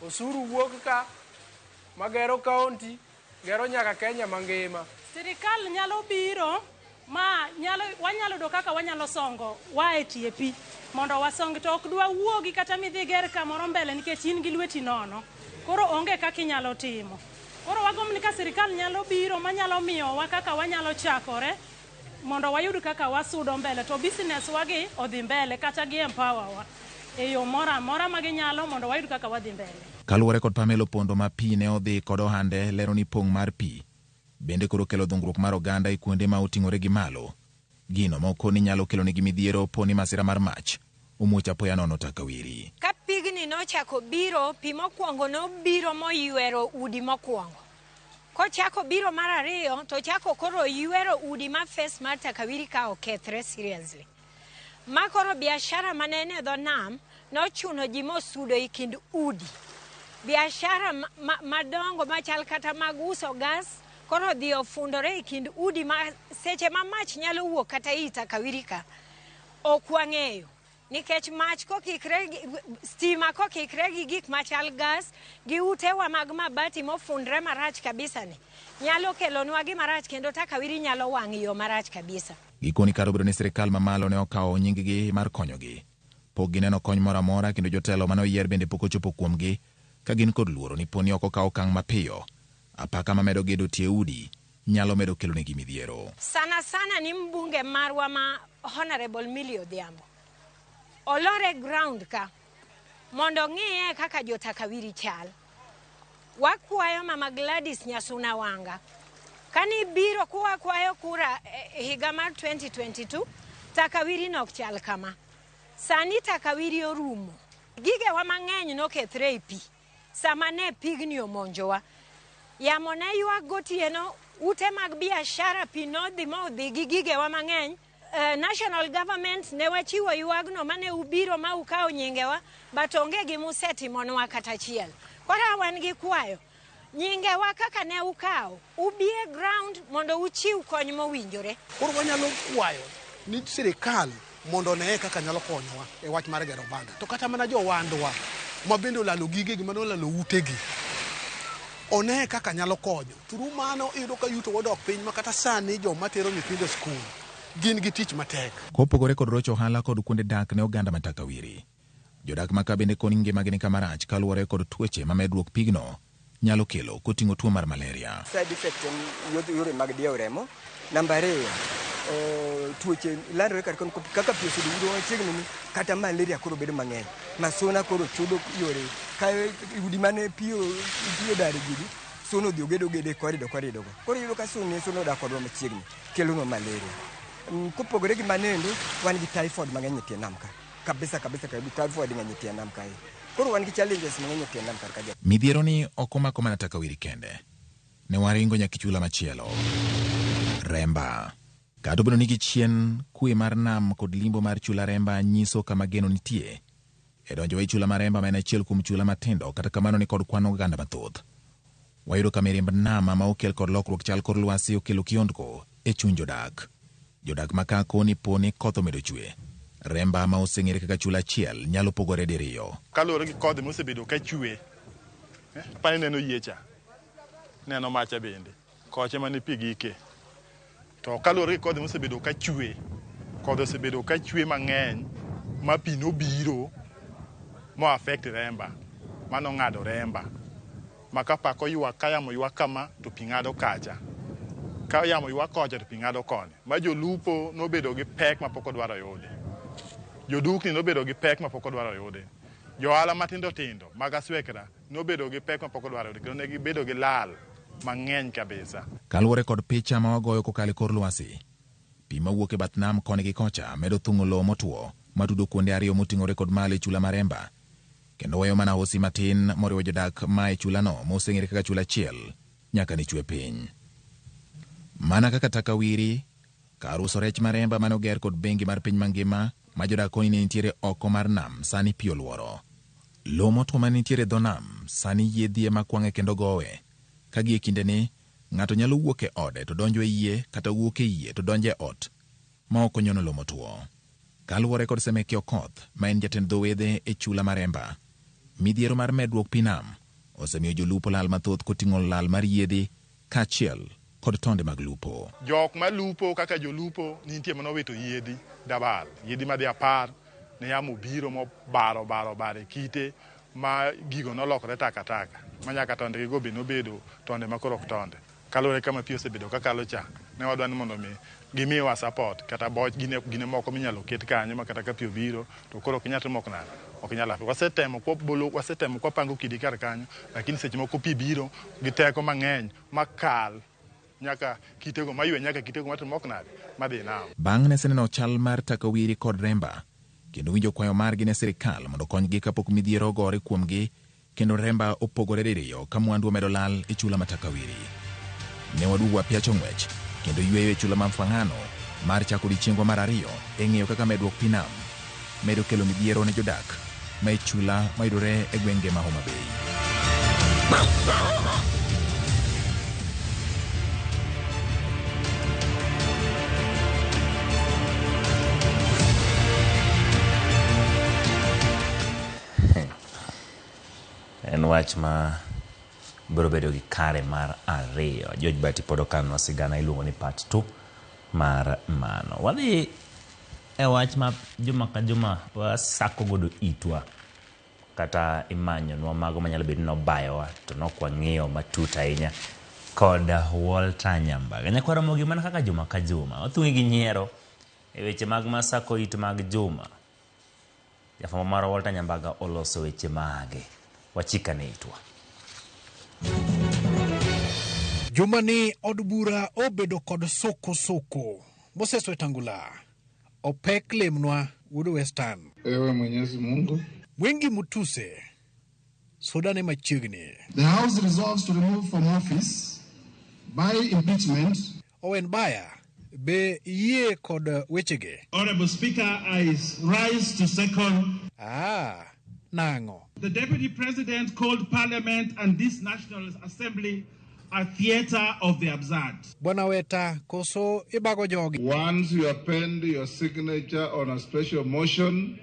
osuru wuok ka, magero county, gero nyaka Kenya mangima. Sirikal nyalo biro ma nyalo wanyalo yudo kaka wanyalo songo wa e tie pi mondo wasong to ok dwa wuogi kata midhi ger kamoro mbele nikech in gi lweti nono. Koro onge kaka inyalo timo. Koro wagombo ni ka sirikal nyalo biro manyalo miyowa kaka wanyalo chakore mondo wayud kaka wasudo mbele to business wagi odhi mbele kata gi empower wa e yo moro amora ma ginyalo mondo wayud kaka wadhi mbele. Kaluwore kod Pamela Opondo ma pi ne odhi kod ohande lero ni pong' mar pi bende koro kelo dhungruok mar oganda e kuonde ma oting'ore gi malo. Gino moko ni nyalo kelo negi midhiero po ni masira mar mach omuoch apoya nono Takawiri. Ka pigni nochako biro, pi mokwongo nobiro moywero udi mokwongo. Kochako biro mar ariyo, to chako koro ywero udi ma face mar Takawiri ka okethre seriously. Ma koro biashara mane en e dho nam nochuno ji mosudo e kind udi. Biashara madongo machal kata mag uso gas koro dhi ofundore e kind udi ma seche ma mach nyalo wuok kata ei Takawiri ka ok wang'eyo. Nikech mach kokikre gi stima kokikre gi gik machal gas gi utewa mag mabati mofundre marach kabisa ni nyalo kelonwa gima rach kendo Takawiri nyalo wang' yo marach kabisa. Gikoni kar obedo ni sirikal mamalo ne okawo nying-gi mar konyogi. Pok gineno kony moro amora kendo jotelo mane oyier bende pok ochopo kuomgi ka gin kod luoro ni poni ok okaw okang' mapiyo. Apaka mamedo gedo tie udi nyalo medo kelonegi midhiero. Sana sana ni mbunge marwa ma Honorable Millie Odhiambo olore ground ka mondo ng'iye kaka jo Takawiri chal. Wakwayo Mama Gladys Nyasuna Wanga kani biro kuwakwayo kura higa mar 2022 Takawiri nok chal kama. Sani Takawiri orumo. Gigewa mang'eny nokethre e pi sama ne pigni omonjowa. Yamo ne ywak gotieno, ute mag biashara pi nodhi modhi gi gigewa mang'eny. National government ne wachiwo ywagno mane ubiro ma ukawo nyingewa, but onge gima usetimonwa kata achiel. Koro wan gi kwayo, nyingewa kaka ne ukawo, ubi e ground mondo uchiw kony mowinjore. Koro wanyalo kwayo ni sirikal mondo oneye kaka nyalo konyowa e wach mar gero banda. To kata mana jowandwa ma bende olalo gigegi, mane olalo utegi, oneye kaka nyalo konyo. Through mano iyudo ka yuto odok piny ma kata sani joma tero nyithindo e skul gin gi tich matek. Kopogore kod rocho ohala kod kuonde dak ne oganda ma Takawiri, jodak ma ka bende koni ngimagi ni kama rach kaluwore kod tuoche ma medruok pigno nyalo kelo koting'o tuo mar malaria. Side effect en yore mag diewo remo. Namba ariyo, tuoche landore kar kaka pi osebedo yudo machiegni ni kata malaria koro bedo mang'eny. Masuna koro chudo yore ka udi mane pi odar gidi Suna odhi ogedo gedo e korido korido go. Koro iyudo ka suna suna odak kodwa machiegni kelonwa malaria. Kopogore gi mano endo, wan gi typhoid mang'eny e tie nam ka. Kabisa kabisa kabisa typhoid ng'eny e tie nam kae. Koro wan gi challenges mang'eny e tie nam kar ka. Midhiero ni ok omako mana Takawiri kende. Ne waringo nyaka e chula machielo. Remba. Kata obedo ni gichien, kwe mar nam kod limbo mar chula Remba nyiso kama geno nitie. E donjo e chula mar Remba ma en achiel kuom chula matindo, kata kamano ni kod kwan oganda mathoth. Wayudo ka mirimb nam ma okel kod lokruok chal kor lwasi okelo kiondko e chuny jodak. Jodak ma ka koni po ni koth omedo chwe, Remba ma oseng'ere kaka chula achiel nyalo pogore diriyo. Kaluwore gi kodhi mosebedo ka chwe, apani neno yie cha, neno macha bende, kocha mane pi gike. To kaluwore gi kodhi mosebedo ka chwe, kodhi osebedo ka chwe mang'eny ma pi nobiro mo affect Remba, mano ng'ado Remba. Ma ka pako ywak, ka yamo ywak kama to pi ng'ado kacha. Ka yamo ywak kocha to pi ng'ado koni. Ma jolupo nobedo gi pek ma pok odwaro yudi. Jodukni nobedo gi pek ma pok odwaro yudi. Johala matindo tindo mag aswekra nobedo gi pek ma pok odwaro yudi kendo ne gibedo gi lal mang'eny kabisa. Kaluwore kod picha ma wagoyo kokalo e kor lwasi, pi mawuok e bath nam koni gi kocha medo thung'o lowo motwo matudo kuonde ariyo moting'ore kod malo e chula ma Remba, kendo weyo mana hosi matin moriwo jodak ma e chulano moseng'ere kaka chula achiel nyaka ne chwe piny. Mana kaka Takawiri, kar uso rech ma Remba mane oger kod bengi mar piny mangima ma jodak koni ne nitiere oko mar nam sani pi oluoro. Lowo motwo mane nitiere e dho nam sani yiedhi ema kwang'e kendo gowe, ka gie kindeni ng'ato nyalo wuok e ode to donjo e yie kata wuok e yie to donjo e ot ma ok onyono lowo motwo. Kaluwore kod Semeki Okoth ma en jatend dho wedhe e chula ma Remba, midhiero mar medruok pi nam osemiyo jolupo lal mathoth koting'o lal mar yiedhi kaachiel kod tonde mag lupo. Jok malupo kaka jolupo nitie manowito yiedhi dabal, yiedhi madhi 10 ne yamo obiro mobaro baro baro e kite ma gigo nolokore takataka ma nyaka tonde gigo be nobedo tonde ma koro ok tonde. Kaluwore kama pi osebedo kakalo cha, ne wadwa ni mondo mi gimiwa support kata boch gine moko minyalo ket kanyo ma kata ka pi obiro to koro ok inyal timo ok nade, ok inyal afi. Wasetemo kwabolo, wasetemo kwapango kidi kar kanyo, lakini seche moko pi biro gi teko mang'eny makal nyaka kitego maywe nyaka kitego matimo ok nade madhi nam. Bang' ne seneno chal mar Takawiri kod Remba kendo winjo kwayo margi ne sirikal mondo okonygi kapok midhiero ogore kuomgi kendo Remba opogore diriyo ka mwandu omedo lal e chula ma Takawiri. Ne waduogo wapiacho ng'wech kendo yweyo e chula ma Mfangano mar chako odiechiengwa mar ariyo e ng'eyo kaka medruok pi nam medo kelo midhiero ne jodak ma e chula mayudore e gwenge ma Homa Bay. En wach ma biro bedo gi kare mar ariyo. George Bati pod okanwa sigana iluongo ni part 2 mar mano. Wadhi e wach ma juma ka juma wasako godo itwa kata imanyonwa mago manyalo bedo ni nobayowa to nok wang'iyo matut ahinya kod Walter Nyambaga. Nyakwar Ramogi mana kaka juma ka juma wathung'i gi nyiero e weche mag masako it mag juma. Jafwambo marwa Walter Nyambaga oloso weche mage. Wachikane itwa. Jumani od bura obedo kod soko soko. Moses Wetangula, Opek lemnwa wuod Western. Ewe Mwenyezi Mungu. Mwengi Mutuse, soda ne machiegni. The House resolves to remove from office by impeachment. Owen Baya, be iyie kod wechege? Honorable Speaker, I rise to second. Nang'o? The Deputy President called Parliament and this National Assembly a theater of the absurd. Bwana Weta, koso ibago jogi? Once you append your signature on a special motion,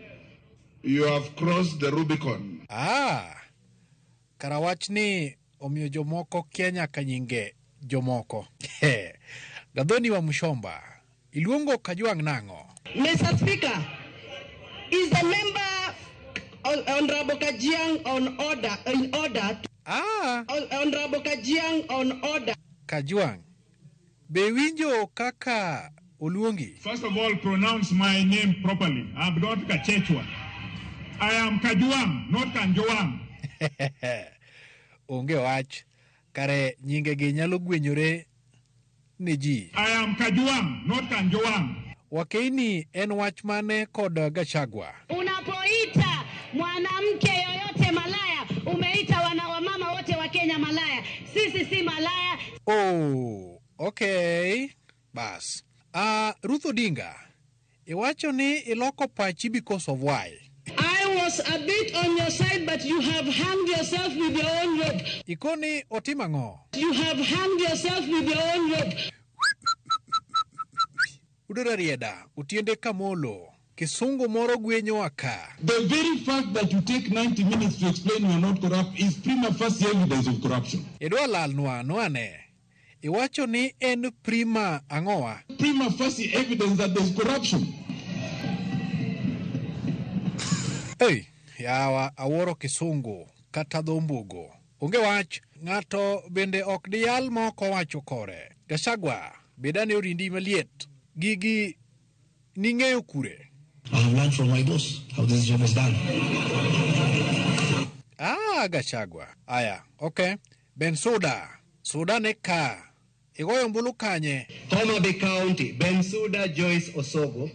you have crossed the Rubicon. Kara wach ni omiyo jomoko kia nyaka nyinge jomoko. Gathoni wa Mushomba, iluongo Kajwang' nang'o? Mr. Speaker, is the member Honorable Kajiang on order, in order to Honorable Kajiang on order. Kajwang', be winjo kaka oluongi? First of all, pronounce my name properly. I'm not Kachechwa. I am Kajwang', not Kanjwang'. Onge wach. Kare nyingegi nyalo gwenyore ne ji. I am Kajwang', not Kanjowang'. Wakeini en wach mane kod Gachagua? Unapoita mwanamke yoyote malaya, umeita wana wamama wote wa Kenya malaya. Sisi si malaya. Oh, okay. Bas. Ruth Odinga, iwacho ni iloko pachi because of why? I was a bit on your side, but you have hanged yourself with your own rope. Ikoni otimo ang'o? You have hanged yourself with your own rope. Udora Rieda, Otiende Kamolo, Kisungu moro gwenyowa ka. The very fact that you take 90 minutes to explain you are not corrupt is prima facie evidence of corruption. Idwa lalnwa nwane. Iwacho ni en prima ang'owa? Prima facie evidence that there's corruption. Hey, yawa awuoro Kisungu kata dho mbugo. Onge wach, ng'ato bende ok diyal ma ok owacho kore. Gachagua, bedane orindi maliet. Gigi ning'eyo kure? I have learned from my boss how this job is done. Ah, Gachagua. Aya, okay. Bensuda, Suda ne ka. Igoyo ombulu kanye? Homa Bay County, Bensuda Joyce Osogo.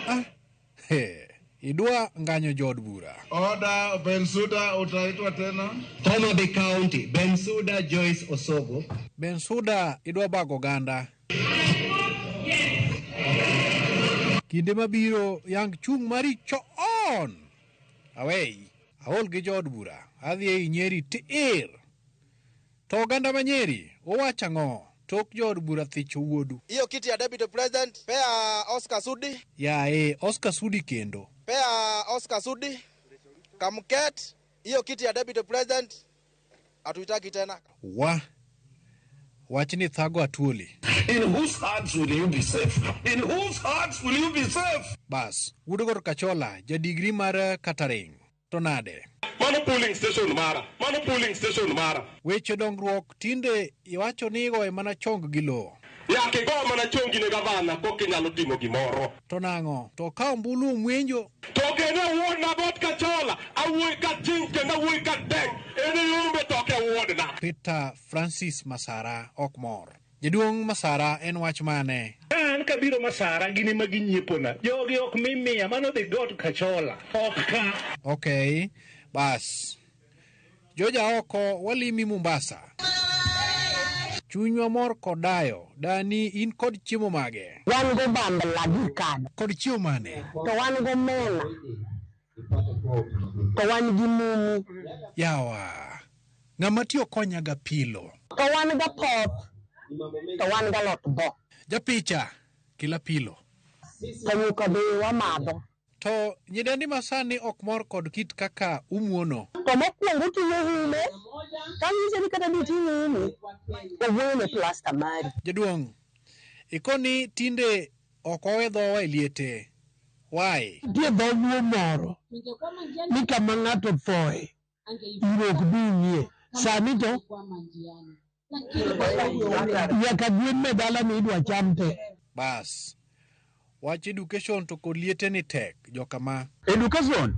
Ah, he. Idwa nganyo jood bura. Order, Bensuda utaitwa tena. Homa Bay County, Bensuda Joyce Osogo. Bensuda idwa bago oganda. Kinde mabiro yang chung mari chon. Away, aol gi jood bura. Adhi ei Nyeri tir. To oganda ma Nyeri, owacho ang'o? Tok jood bura thicho wuodu. Hiyo kiti ya deputy president, pea Oscar Sudi. Yae, Oscar Sudi kendo. Pea Oscar Sudi. Kamket, hiyo kiti ya deputy president hatuitaki tena. Wa. Wachni thago atuoli. In whose hearts will you be safe? In whose hearts will you be safe? Bas, wuod Gor Kachola, ja digri mar catering. To nade? Mano polling station mara. Mano polling station mara. Weche dongruok tinde iwacho ni igoye mana chong gi lowo. Yake go mana chongi ne gavana pok inyalo timo gimoro. To nang'o? To ka ombulu omwenjo. To kendo wuod na bot Kachola, awuoyi ka ting kendo awuoyi ka deng. En yombe to ke wuod na. Peter Francis Masara ok mor. Jaduong' Masara en wach mane? An kabiro Masara gin ema ginyiepona. Jogi ok mi miya, mano dhi got Kachola. Ok ka. Okay, bas. Joja oko walimi Mombasa. Chunywa mor kod dayo. Dani in kod chiemo mage? Wan go bambla gi kado. Kod chiemo mane? To wan go mena. To wan gi mumu. Yawa. Ng'ama tiyo konya ga pilo. To wan ga poth. To wan ga lot bo. Japicha, kila pilo. To nyuka be wamadho. To nyidendi masani ok mor kod kit kaka umuono. To mokwongo oting'o ume, kanyise ni kata diting'o ume, owuoyo ne plasta mari. Jaduong', ikoni tinde ok owe dhowa e liete. Why? Nitie dho luo moro ni kama ng'ato thoe, iro ok bi ing'iye. Sani to nyaka gwen me dala ni idwa cham te. Bas. Wach education to kod liete ni tek, jokama. Education,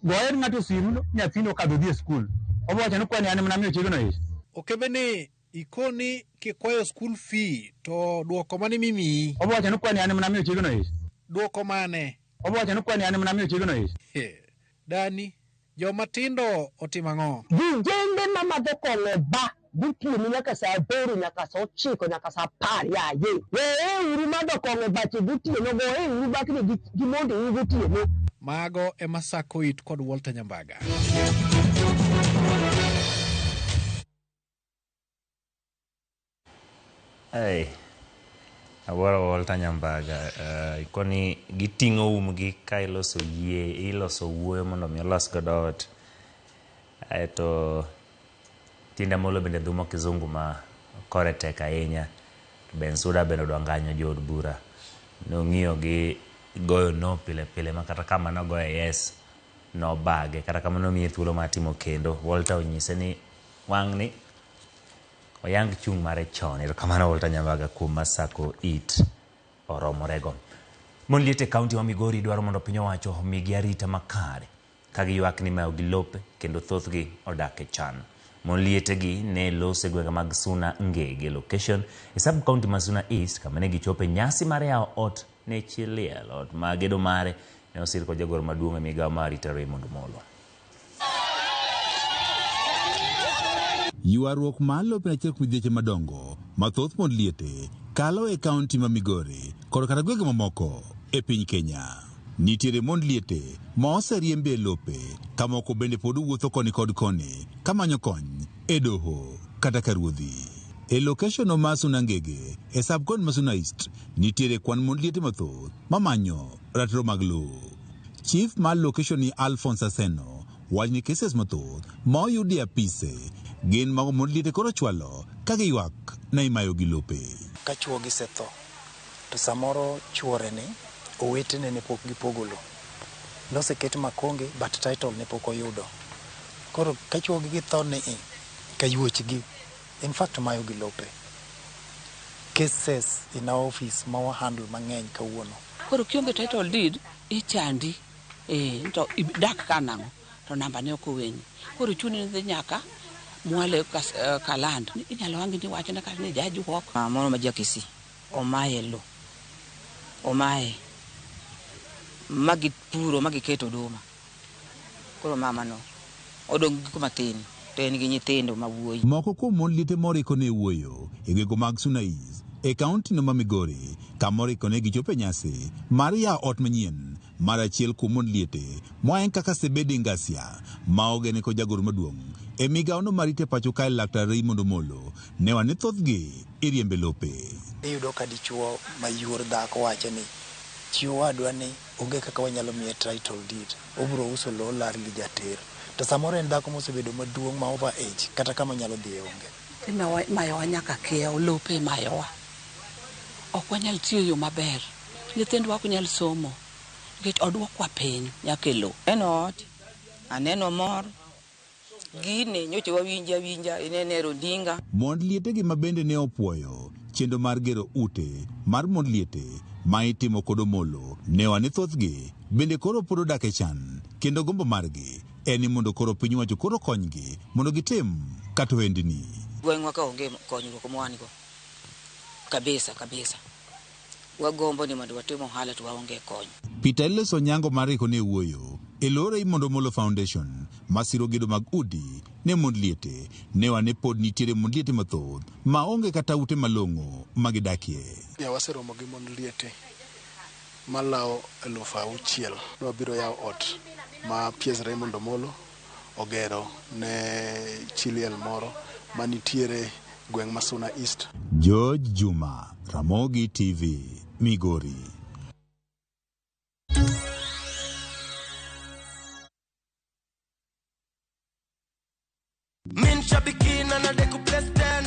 goyer ng'ato simu nyathino okadho dhi e skul. Obowacho ni kwani an mana miyo chikno ich. Okebe ni ikoni kikwayo school fee to duoko mane mimiyi? Obowacho ni kwani an mana miyo chikno ich. Duoko mane? Obowacho ni kwani an mana miyo chikno ich. He. Dani, joma tindo otimo ang'o? Vijende mamadho kong'o ba gotieno nyaka saa 8 nyaka saa 9 nyaka saa 10 yaye. Weuru madho kong'o bache gotieno, goyeuru bakni gi mondeu gotieno. Mago ema sako it kod Walter Nyambaga. Hey, awuoro Walter Nyambaga. Ikoni giting'o umgi ka iloso yie, iloso wuoyo mondo mi olos godo ot. Aeto Tinda Molo bende dhumo kizungu ma kore tek ahinya. Bensuda bende odwa ng'anyo jood bura. Nong'iyo gi goyo no pile pile ma kata kama nogoye yes nobage. Kata kamano nomiye thuolo mar timo kendo. Walter onyise ni wang'ni oyang chung' mare chon. Erokamano Walter Nyambaga kuom masako it oromorego. Mon liete e kaunti ma Migori dwaro mondo piny owacho omigi arita makare. ka giywak ni imayogi lope kendo thothgi odak e chan. Mon lietegi ne loso e gwenge mag Suna Ngege location e sub county ma Suna East kama ne gichope nyasi mar yawo ot ne chi liel. Ot ma gedo mare ne osir kod jagoro maduong' e migawo mar arita Raymond Omolo. Ywaruok mar lope en achiel kuom midhieche madongo ma thoth mond liete kalo e kaunti ma Migori kod kata gwenge mamoko e piny Kenya. Nitiere mond liete ma oseriembi e lope ka moko bende pod wuotho koni kod koni kamanyo kony e doho kata ka ruodhi. E location ma Suna Ngege e sub county ma Suna East nitiere kwan mond liete mathoth mamanyo ratiro mag lowo. Chief mar location ni Alphonse Aseno wach ni cases mathoth ma oyudi e apise gin mago mond liete koro chwalo ka giywak na imayo gi lope. Ka chuo gisetho to samoro chuore ni owetene ne pok gipogo lowo. Noseket makonge but title ne pok oyudo. Koro ka chuogi githo ni i ka yuochgi in fact mayo gi lope. Cases in our office ma wa handle mang'eny kawuono. Koro kionge title deed ichandi to idak ka nang'o to namba ne ok oweni. Koro chuni ni dhi nyaka mwale kaland. Inyalo hangi ni wachne kata ni jajuok. Moro ma jakisi omaye lo. Omaye. Magi puro magi keto oduma. Koro mama no odong' gi kuma tin to en gi nyithindo ma wuoyi. Moko kuom mond liete moriko ne wuoyo e gwenge mag Suna East e kaunti no ma Migori kamoriko ne gichopo e nyasi mar yawo ot manyien mar achiel kuom mond liete moa en kaka Sebedi Ngasia ma ogene kod jagoro maduong' e migawo no marite pacho kae Laktar Raymond Omolo ne wane thothgi iriembe lope. Iyudo ka dichuo ma yuor dhako wacho ni chi owadwa ni onge kaka wanyalo miye title deed. Obiro uso lowo olal gi jater. To samoro en dhako mosebedo maduong' ma over age kata kama onyalo dhiye onge. Imayowa nyaka kiewo lope imayowa. Ok wanyal tiyo e yo maber. Nyithindwa ok nyal somo nikech oduokwa piny nyaka e lowo. Aneno ot, aneno mor. Gini nyocha wawinjo awinja inene e runinga. Mond lietegi ma bende ne opuoyo chenro mar gero ute mar mond liete ma itimo kod Omolo ne wane thothgi bende koro pod odak e chan kendo gombo margi en ni mondo koro piny owacho koro konygi mondo gitim kata ohendni. Gweng'wa ka onge konyruok mwan go. Kabisa kabisa. Wagombo ni mondo watim ohala to waonge kony. Peter Elias Onyango mar riko ne wuoyo e lo Raymond Omolo Foundation masiro gedo mag udi ne mond liete ne wane pod nitiere mond liete mathoth ma onge kata ute malong'o ma gidakie. Ya waseromo gi mond liete malawo 6,000. Wabiro yawo ot ma PS Raymond Omolo ogero ne chi liel moro manitiere gweng' ma Suna East. George Juma, Ramogi TV, Migori.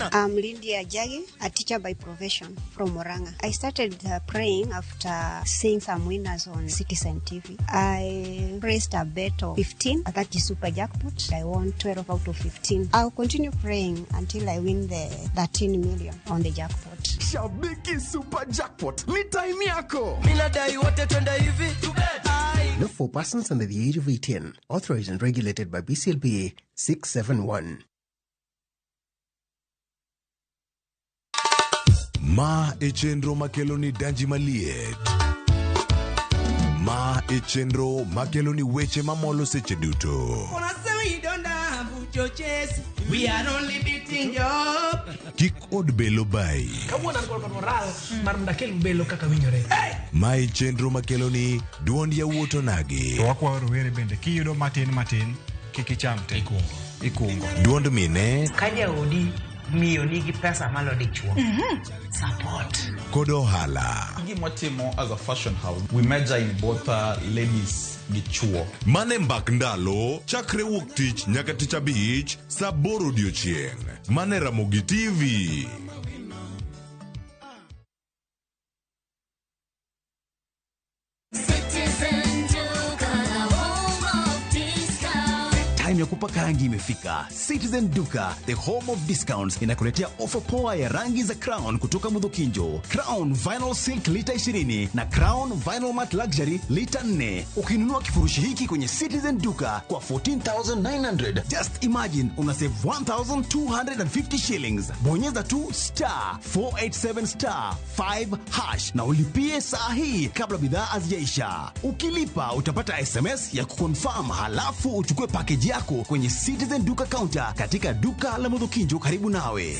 I'm Lydia Jagi, a teacher by profession from Murang'a. I started praying after seeing some winners on Citizen TV. I placed a bet of 15, that is super jackpot. I won 12 out of 15. I'll continue praying until I win the 13 million on the jackpot. Shabiki Super Jackpot ni time yako. Minadai wote twende hivi. Not for persons under the age of 18. Authorized and regulated by BCLBA 671. Ma e chenro makelo ni danji maliet. Ma e chenro makelo ni weche mamolo seche duto. We are only beating job. Kik od belo bai. Kawuono an kod moral mar mondo akel belo kaka winjore. Ma e chenro makelo ni duond yawuot onagi. To wakwayo rowere bende kiyudo matin matin kik icham te. Ikungo. Duond mine Ka jaodi miyo nigi pesa malo dichuo. Support. Kod ohala. Gima as a fashion house, we major in both ladies gi chuo. Mane mbak ndalo chakre wuok tich nyaka tich abich saa aboro odiochieng'. Mane Ramogi TV. Citizen Duka, the home of discount. Time Time ya kupaka rangi imefika. Citizen Duka, the home of discounts, inakuletea ofa poa ya rangi za Crown kutoka Mudhukinjo. Crown Vinyl Silk lita 20 na Crown Vinyl Matte Luxury lita 4. Ukinunua kifurushi hiki kwenye Citizen Duka kwa 14,900, just imagine una save 1,250 shillings. Bonyeza tu star 487 star 5 hash na ulipie saa hii kabla bidhaa hazijaisha. Ukilipa utapata SMS ya kuconfirm, halafu uchukue package yako kwenye Citizen Duka counter katika duka la Mudhukinjo karibu nawe.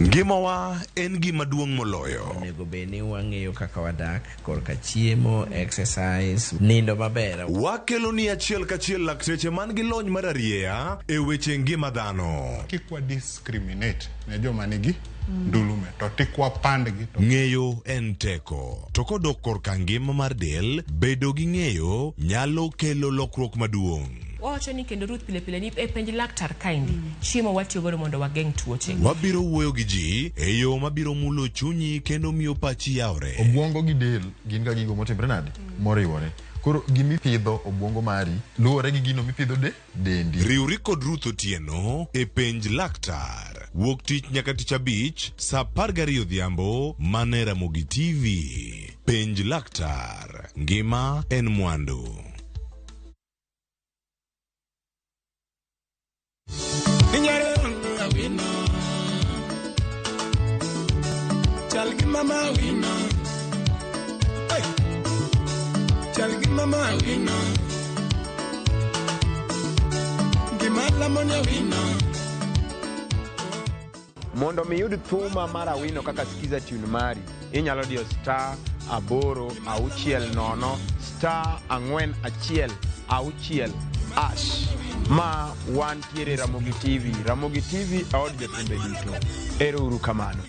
Ngimawa en gima duong' moloyo. Onego bed ni wang'eyo kaka wadak korka chiemo, exercise, nindo maber. Wakelo ni achiel kachiel lakteche man gi lony mar arieya e weche ngima dhano. Kik wa discriminate ne joma nigi ndulume to tik wapandgi to Ng'eyo en teko. To kodok korka ngima mar del, bedo gi ng'eyo nyalo kelo lokruok maduong'. Wawacho ni kendo Ruth pile pile ni e penj laktar kaendi chiemo watiyo godo mondo wageng' tuoche. Wabiro wuoyo gi ji e yo mabiro mulo chunyi kendo miyo pachi yawre. Obwongo gi del gin ga gigo motimre nade? Moriwore. Koro gimipidho obwongo mari luwore gi gino mipidho de dendi. Riwri kod Ruth Otieno e penj laktar. Wuok tich nyaka tich abich saa 12 odhiambo mana e Ramogi TV. Penj laktar. Ngima en mwandu. Chal gi mama wino. Hey. Chal gi mama wino. Gima lamo ne wino. Mondo mi iyud thuma mar Awino kaka skiza tune mari, inyalo diyo star 8 6 0 star 4 1 6 hash. Ma wantiere Ramogi TV. Ramogi TV e od jothumbe duto. Ero uru kamano.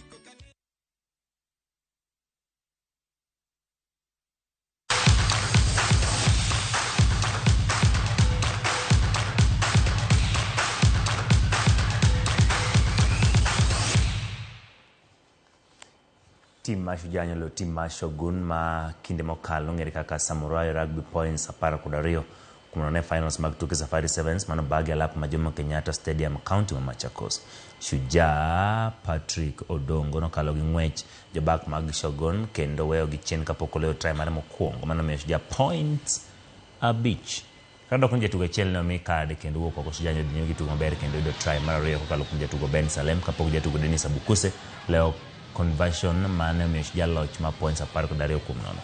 Tim mar Shujaa nyalo tim mar Shogun ma kinde mokalo ng'ere kaka Samurai Rugby Points 12 kuom nono e finals mag tuke Safari Sevens mano bagi alap ma Jomo Kenyatta Stadium, county ma Machakos. Shujaa Patrick Odongo nokalo gi ng'wech jobak mag Shogun kendo weyo gi chien kapok oloyo try mare mokwongo mano miyo Shujaa points 5. Kata dok ni jatugo achiel ne omi kad kendo wuok oko, Shujaa nyodhi nyime gi tugo maber kendo yudo try mar ariyo kokalo kuom jatugo Ben Salem kapok jatugo Dennis Abukuse lewo conversion mane omiyo Shujaa loch ma points 12 kuom nono.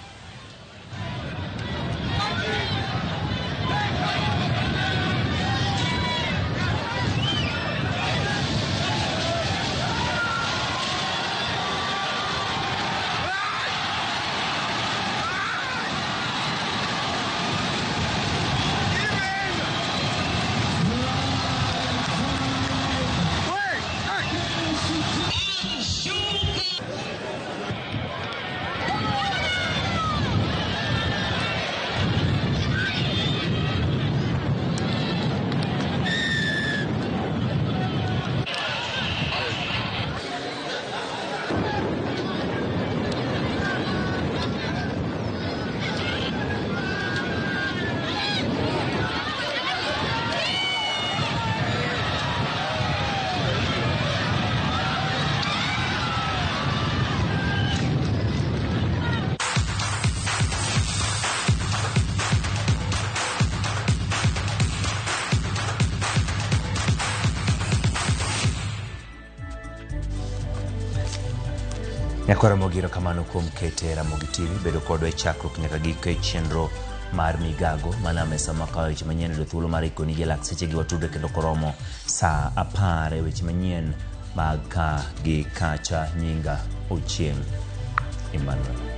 Nyakwar Ramogi, erokamano kuom kete Ramogi TV bedo kodwa e chakruok nyaka giko e chenro mar migago mana mesa makawo weche manyien yudo thuolo mar ikoni gi lak seche gi watudre kendo koromo saa 10 e weche manyien mag ka gi kacha. Nyinga Ochieng' Emmanuel.